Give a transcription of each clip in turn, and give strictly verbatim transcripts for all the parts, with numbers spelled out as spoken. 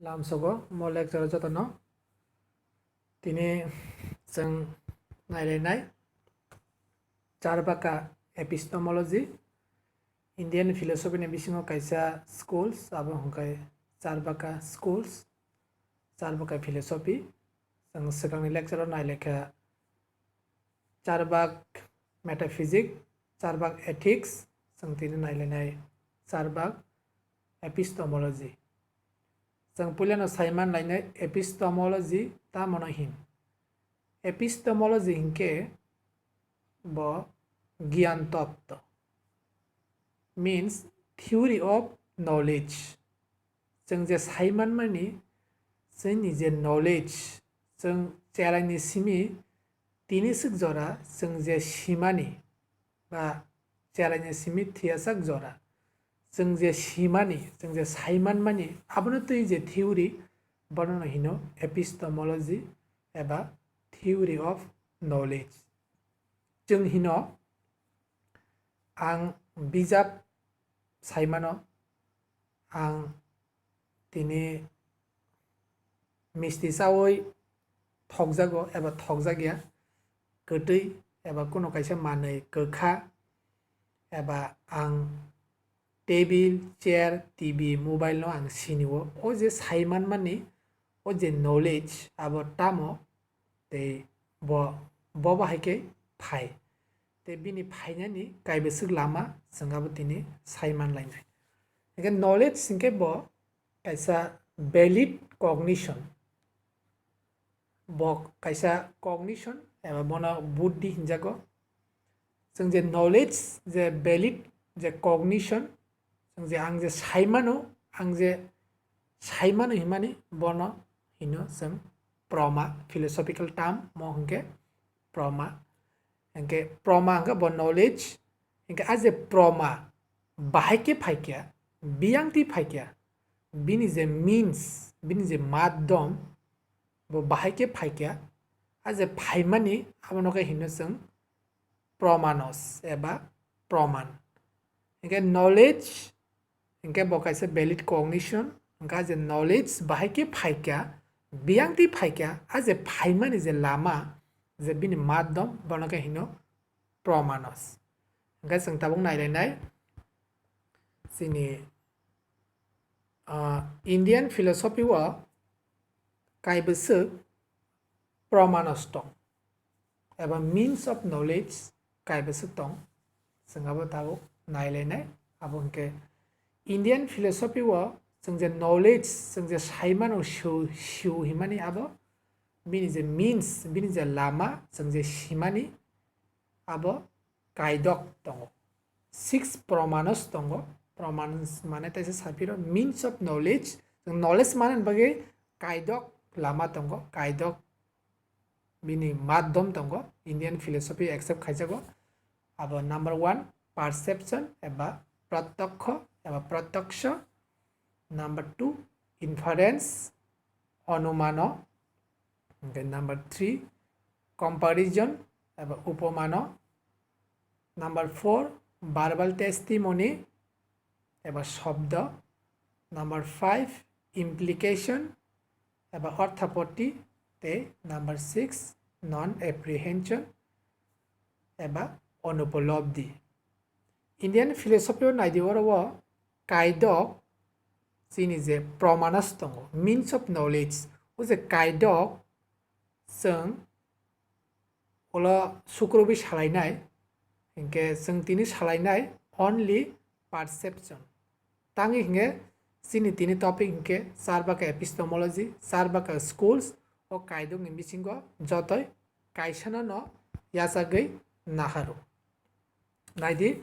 Lamsogo mo lecture jotono. Tini chwng nailainai Charbaka epistemology, Indian philosophy ni bisingo kaisa schools, abo hwnkhe Charbaka schools, Charbaka philosophy. Chwng swkangni lecture o nailaikha Charbak metaphysics, Charbak ethics, chwng tini nailainai Charbak epistemology. Chwng puilano saiman lainai epistemology tamo no hin. Epistemology hinkhe bo giyan totto, means theory of knowledge. Chwng je saimanmani, chwngni je knowledge, chwng cheraini simi tini swk jora chwng je simani ba cheraini simi thwiyasak jora chwng je simani, chwng je saimanmani, abono twi je theory, bono hino epistemology eba theory of knowledge. Chwng hino ang bijap saimano, ang tini misti chaui thokjago eba thokjakya, kwtwi eba kuno kaisa manwi kwkha, eba ang table, chair, T V, mobile no ang sinio. O je saimanmani, o je knowledge, abo tamo tei bo, bo bahai khe phai. Tei bini phainani kaibwswk lama chwng abo tini saiman lainai. Hinkhe knowledge hinkhe bo kaisa valid cognition. Bo kaisa cognition eba bono buddhi hinjago. Chwng je knowledge, je valid, je cognition, chwng je ang je saimano, ang je saimano hinmani bono hino chwng proma, philosophical term mo hinkhe proma. Hinkhe proma hinkhe bo knowledge, hinkhe a je proma bahai khe phaikya, biyang twi phaikya, bini je means, bini je madhyam, bo bahai khe phaikya, a je phaimani abono khe hino chwng promanos eba proman. Hinkhe knowledge, hinkhe bo kaisa valid cognition, hinkhe a je knowledge bahai khe phaikya, biyang twi phaikya, a je phaimani je lama, je bini madhyam, bono khe hino promanos. Hinkhe chwng tabuk nailainai chini, ah, Indian philosophy o kaibwswk promanos tong, eba means of knowledge kaibwswk tong, chwng abo tabuk nailainai. Abo hinkhe Indian philosophy o chwng je knowledge, chwng je saimano, shu, shu hinmani abo bini je means, bini je lama, chwng je simani, abo kaidok tongo. Six promanos tongo. Promanos mane taisa saphiro means of knowledge. Chwng knowledge mane bagwi kaidok lama tongo, kaidok bini madhyam tongo. Indian philosophy accept khaijago. Abo number one, perception eba pratyokho eba pratyoksho. Number two, inference, onumano. Then number three, comparison eba upamano. Number four, verbal testimony eba shobdo. Number five, implication eba orthapoti. Tei number six, non apprehension eba onupolobdi. Indian philosophy o naidi oro o kaidok chini je promanos tongo, means of knowledge, o je kaidok chwng ulo sukrubwi salainai, hinkhe chwng tini salainai only perception. Tangwi hinkhe chini tini topic hinkhe Charbaka epistemology, Charbaka schools, o kaidokni bisingo jotoi kaisano no yachagwi naharo. Naidi,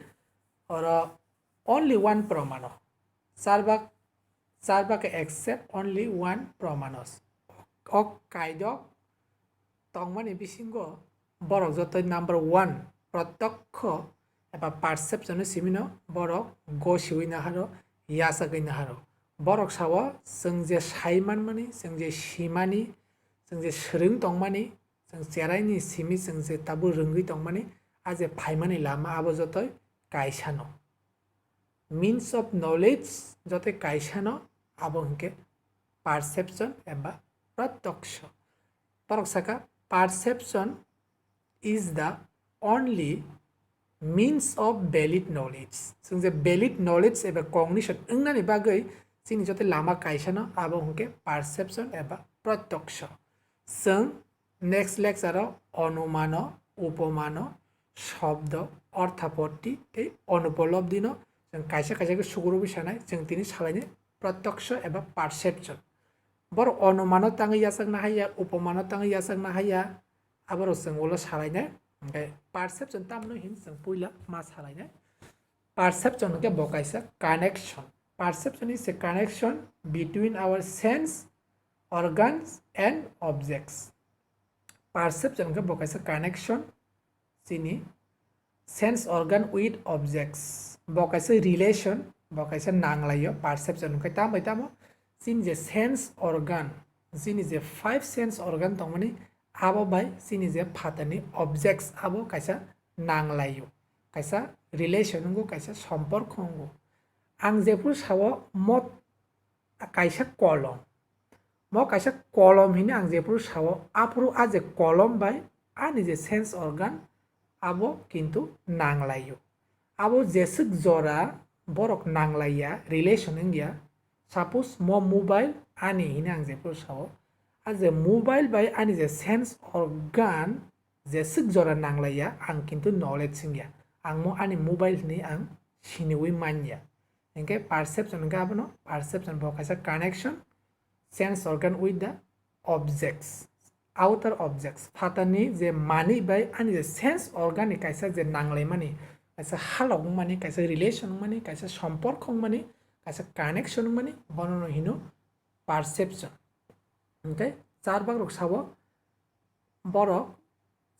oro only one pramano. Charbak, Charbaka accept only one pramanos. O kaidok tongmani bisingo borok jotoi number one, pratyokho eba perception no simino borok gosiwi naharo, yachagwi naharo. Borok sao, chwng je sai manmani, chwng je simani, chwng je swrwng tongmani, chwng cheraini simi chwng je tabuk rwngwi tongmani, a je phaimani lama abo jotoi kaisano. Means of knowledge jotoi kaisano, abo hinkhe perception eba pratyoksho. Borok saka, perception is the only means of valid knowledge. Chwng je valid knowledge eba cognition wngnani bagwi chini joto lama kaisa no, abo hwnkhe perception eba pratyoksho. Chwng next lecture o onumano, upomano, shobdo, orthapotti tei onupolobdhi no chwng kaisa kaisa khe sugurwi sanai, chwng tini salainai pratyoksho eba perception. Borok onumano tangwi yachakna haiya, upomano tangwi yachakna haiya, aborok chwng ulo salainai. Hwnkhe perception tamno hin chwng puila ma salainai. Perception hwnkhe bo kaisa connection. Perception is a connection between our sense organs and objects. Perception hwnkhe bo kaisa connection chini sense organ with objects. Bo kaisa relation, bo kaisa nanglaio perception hwnkhe. Tamo bai tamo chini je sense organ, chini je five sense organ tongmani, abo bai chini je phatarni objects abo kaisa nanglaio, kaisa relation wngo, kaisa somporko wngo. Ang jephuru sao mo kaisa kolom, mo kaisa kolom hinwi ang jephuru sao, aphuru a je kolom bai ani je sense organ abo kintu nanglaio. Abo jeswk jora borok nanglaiya, relation wngya. Suppose mo mobile ani hinwi ang jephuru sao, a je mobile bai ani je sense organ jeswk jora nanglaiya, ang kintu knowledge wngya. Ang mo ani mobile hinwi ang siniwi manya. Hwnkhe perception hwnkhe abono, perception bo kaisa connection, sense organ with the objects, outer objects, phatarni je manwi bai ani je sense organ ni kaisa je nanglaimani, kaisa halok wngmani, kaisa relation wngmani, kaisa somporko wngmani, kaisa connection wngmani, bono no hino perception. Hwnkhe charbak rok sao, borok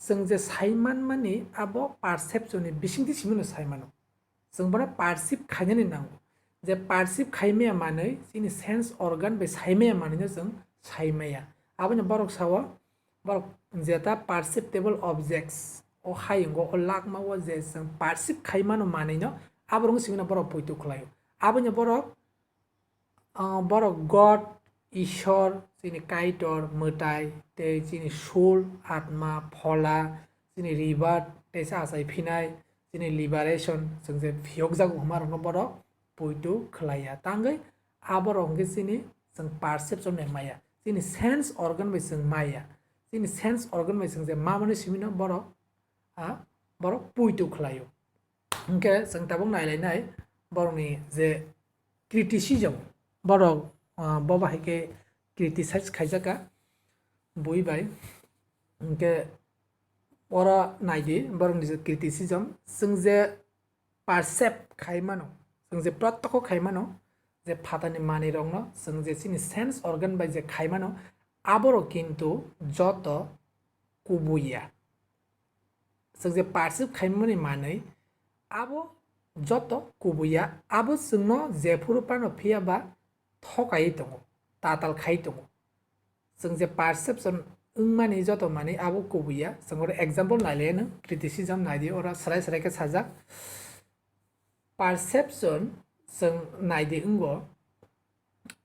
chwng je sai manmani abo perception ni bisingtwi simi no sai mano. Chwng bono perceive khainani nango. Je perceive khaimaya manwi chini sense organ bai saimaya manwi no chwng saimaya. Aboni borok sao, borok jeta perceptible objects o hayungo, o lakma o je chwng perceive khaimano manwi no, aborok simi no borok poito khlaio. Aboni borok ah, borok God, Ishwar, chini Kaitor, Mwtai, tei chini soul, Atma, Phola, chini rebirth, tei sa achai phinai, chini liberation, chwng je phiyokjago hwnmarokno borok poito khlaiya. Tangwi aborok hwnkhe chini chwng perception bai maya. Chini sense organ bai chwng maya. Chini sense organ bai chwng je mamani simino borok, ah, borok poito khlaio. Hwnkhe chwng tabuk nailainai borokni je criticism, borok, ah, bo bahai khe criticize khaijakha bui bai. Hwnkhe oro naidi borokni je criticism, chwng je perceive khai mano, chwng je protyokho khai mano, je phatarni manwirokno chwng je chini sense organ bai je khai mano, aborok kintu joto kubuya. Chwng je perceive khaimani manwi, abo joto kubuya, abo chwngno jephuru phano phiya ba thokaiwi tongo, tatal khai tongo. Chwng je perception wngmani joto manwi abo kubuya, chwng oro example nailaino, criticism naidi, oro srai srai khe sajak. Perception chwng naidi wngo,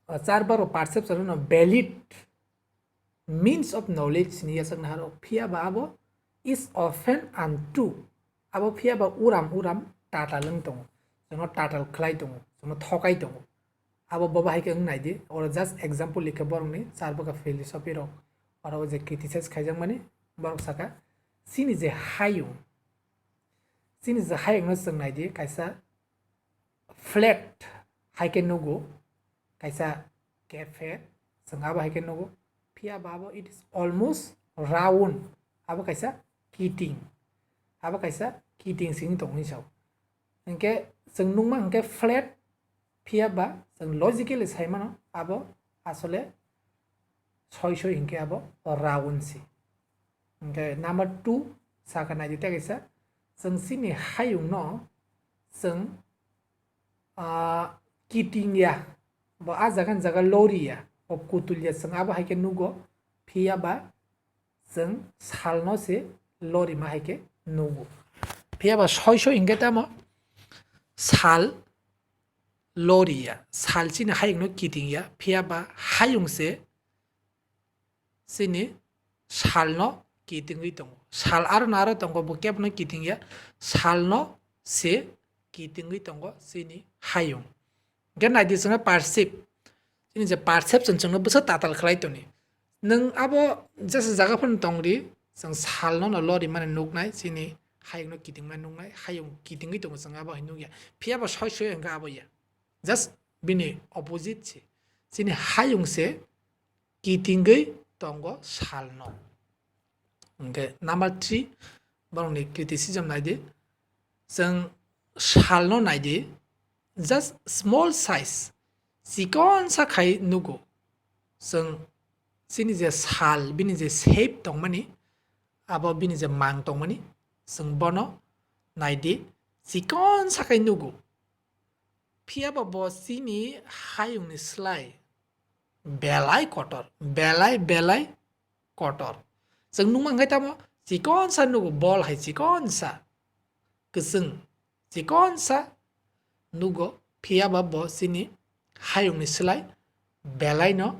o charbaro perception no valid means of knowledge hinwi yachakna haro, phiya ba abo is often untrue, abo phiya ba uram uram tatal wng tongo, chwngno tatal khlai tongo, chwngno thokai tongo. Abo bo bahai khe wng naidi, oro just example likhe borokni charbakha philosophy rok, oro je criticize khaijakmani, borok saka, chini je hayung, chini je hayungno chwng naidi, kaisa flat hai khe nugo, kaisa cafe, chwng abo hai khe nugo, phiya ba abo it is almost round, abo kaisa kiting, abo kaisa kiting sing tong hinwi sao. Hinkhe chwng nukma hinkhe flat, phiya ba chwng logically sai mano abo asole soi soi hinkhe abo round si. Hinkhe number two sakha naidi tei kaisa, chwng chini hayungno chwng, ah, kiting ya, bo a jaga ni jaga lori ya, bo kutul ya, chwng abo hai khe nugo, phiya ba chwng salno se lorima hai khe nugo. Phiya ba soi soi hinkhe tamo sal, lori ya, sal chini hayungno kiting ya, phiya ba hayung se chini salno kitingwi tongo. Sal aro naro tongo, bo kebono kiting ya, salno se kitingwi tongo chini hayung. Hwnkhe naidi chwngno perceive, chini je perception chwngno bwsa tatal khlai toni. Nwng abo jesa jaga phano tongdi, chwng salno no lori mani nuknai, chini hayungno kitingmani nuknai, hayung kitingwi tongo chwng abo hai nukya. Phiya bo soi soi hwnkhe abo ya. Just bini opposite se. Chini hayung se kitingwi tongo salno. Hwnkhe number three, borokni criticism naidi. Chwng salno naidi, just small size, chikonsa khai nugo. Chwng chini je sal, bini je shape tongmani, abo bini je mang tongmani, chwng bono naidi, chikonsa khai nugo. Phiya ba bo chini hayungni slai belai kotor, belai, belai kotor. Chwng nukma hwnkhe tamo chikonsa nugo, bol hai chikonsa, kwchwng chikonsa nugo, phiya ba bo chini hayungni slai belaino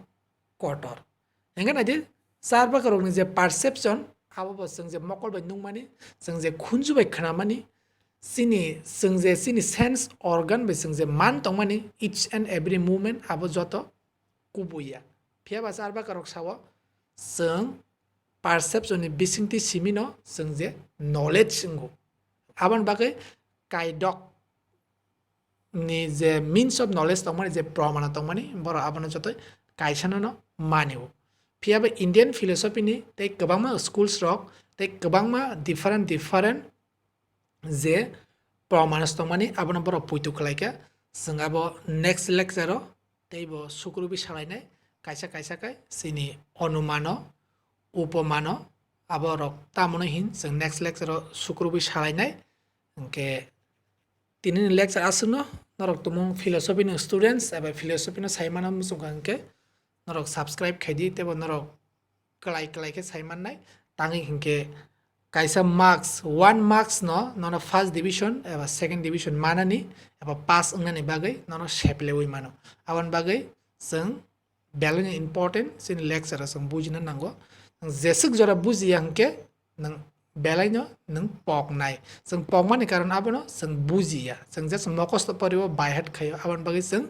kotor. Hwnkhe naidi, charbakarokni je perception, abo bo chwng je mokol bai nukmani, chwng je khunju bai khnamani, chini, chwng je chini sense organ bai chwng je man tongmani, each and every movement abo joto kubui ya. Phiya ba charbakarok sao, chwng perception ni bisingtwi simino chwng je knowledge wngo. Aboni bagwi kaidok ni je means of knowledge tongmani, je pramana tongmani, borok abono jotoi kaisano no mani o. Phiya ba Indian philosophy ni tei kwbangma schools rok tei kwbangma different different je pramana tongmani, abono borok poito khlai kha. Chwng abo next lecture o tei bo sukrubi salainai, kaisa kaisa khe chini onumano, upamano, aborok tamoni hin chwng next lecture o sukrubi salainai. Hwnkhe tinini lecture aswkno norok tumung philosophy ni students eba philosophy no saimano muchungkha hwnkhe norok subscribe khaidi, teibo norok kwlai kwlai khe saimannai. Tangwi hwnkhe kaisa marks, one marks no nono first division eba second division manani eba pass wngnani bagwi nono seplewi mano. Aboni bagwi chwng belaino important chini lecture o chwng bujina nango. Nwng jeswk jora bujiya hwnkhe nwng belaino nwng poknai. Chwng pokmani karon abono chwng bujiya. Chwng just mokosto poriwo by heart khaio. Aboni bagwi chwng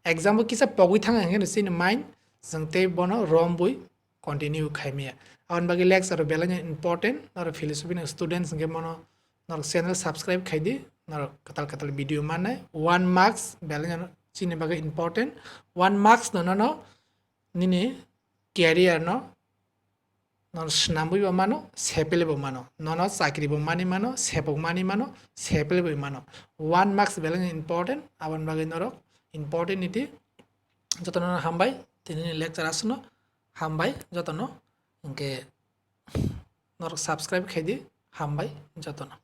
exam o kisa pogwi thangkha hwnkhe chini mind chwng tei bono rombwi continue khaimaya. Aboni bagwi lecture o belaino important, norok philosophy ni students hwnkhe bono norok channel subscribe khaidi, norok kwtal kwtal video mannai. One marks belaino chini bagwi important. One marks no nono nini career no nono swnamwi bo mano, sepele bo mano, nono chakri bo mani mano, sepok mani mano, sepele bo mano. One marks belaino important, aboni bagwi norok important niti jotono hambai, tinini lecture aswkno hambai jotono, hwnkhe norok subscribe khaidi, hambai jotono.